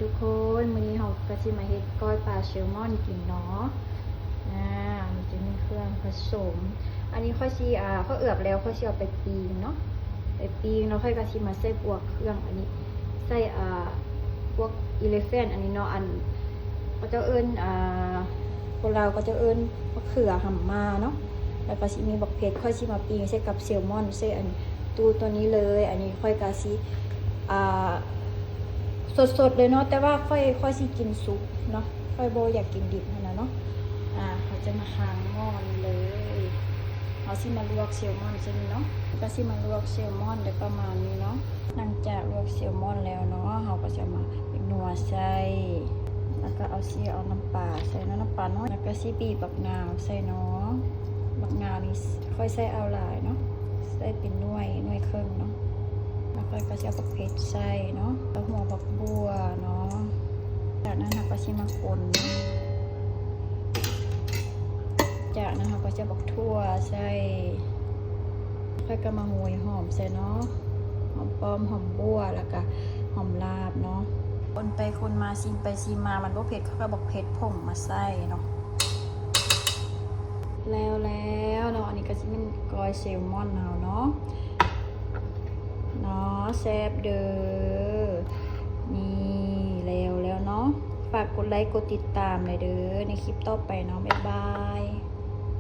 ທຸກຄົນ ມື້ນີ້ເຮົາກໍຊິມາເຮັດກ້ອຍປາແຊລມອນກິນເນາະ. ອາ ມັນຈະມີເຄື່ອງປະສົມ ອັນນີ້ຂ້ອຍຊິ ອາ ຂ້ອຍເອືອບແລ້ວ ຂ້ອຍຊິເອົາໄປປີ້ງເນາະ ໄປປີ້ງ ແລ້ວຂ້ອຍກໍຊິມາໃສ່ພວກເຄື່ອງອັນນີ້ ໃສ່ ອາ ພວກ elephant ອັນນີ້ເນາະ ອັນ ເຂົາເຈົ້າເອີ້ນ ອາ ຄົນລາວເຂົາເຈົ້າເອີ້ນມະເຂືອຫຳມາເນາະ ແລ້ວກໍຊິມີບັກເຜັດ ຂ້ອຍຊິມາປີ້ງໃສ່ກັບແຊລມອນ ໃສ່ອັນ ຕູ້ໂຕນີ້ເລີຍ. ອັນນີ້ຂ້ອຍກະຊິ ອ່າ ສົດໆເລີຍເນາະ ແຕ່ວ່າຂ້ອຍ ຂ້ອຍຊິກິນສຸກເນາະ ຂ້ອຍບໍ່ຢາກກິນດິບຫັ້ນນະເນາະ. ອ່າ ເຮົາຈະມາຫາງໝໍ້ນີ້ເລີຍ ເຮົາຊິມາລວກແຊລມອນໃສ່ນີ້ເນາະ ກະຊິມາລວກແຊລມອນໄດ້ປະມານນີ້ເນາະ. ຫຼັງຈາກລວກແຊລມອນແລ້ວເນາະ ເຮົາກໍຈະມາເຮັດນົວໃສ່ ແລ້ວກໍເອົາ ຊິເອົານ້ຳປາໃສ່ເນາະ ນ້ຳປານ້ອຍ ແລ້ວກໍຊິບີບບັກນາວໃສ່ເນາະ. ບັກນາວນີ້ຂ້ອຍໃສ່ເອົາຫຼາຍເນາະ ໃສ່ເປັນໜ່ວຍ ໜ່ວຍເຄິ່ງເນາະ ແລ້ວຂ້ອຍກໍຊິເອົາບັກເຜັດໃສ່ເນາະ ແລ້ວຫົວບັກບົວເນາະ. ຈາກນັ້ນເຮົາກໍຊິມາຄົນ ຈາກນັ້ນເຮົາກໍຊິເອົາບັກຖົ່ວໃສ່ ຂ້ອຍກໍມາໂຮຍຫອມໃສ່ເນາະ ຫອມປ້ອມ ຫອມບົວ ແລ້ວກໍຫອມລາບເນາະ. ຄົນໄປຄົນມາ ຊີມໄປຊີມມາ ມັນບໍ່ເຜັດ ຂ້ອຍກໍເອົາບັກເຜັດຜົງມາໃສ່ເນາະ. ແລ້ວ ແລ້ວເນາະ ອັນນີ້ກໍຊິແມ່ນກ້ອຍແຊລມອນເຮົາເນາະ ເນາະ ແຊບເດີ. ນີ້ແລ້ວ ແລ້ວເນາະ ຝາກກົດໄລກົດຕິດຕາມແດ່ເດີ ໃນຄລິບຕໍ່ໄປເນາະ ບາຍບາຍ.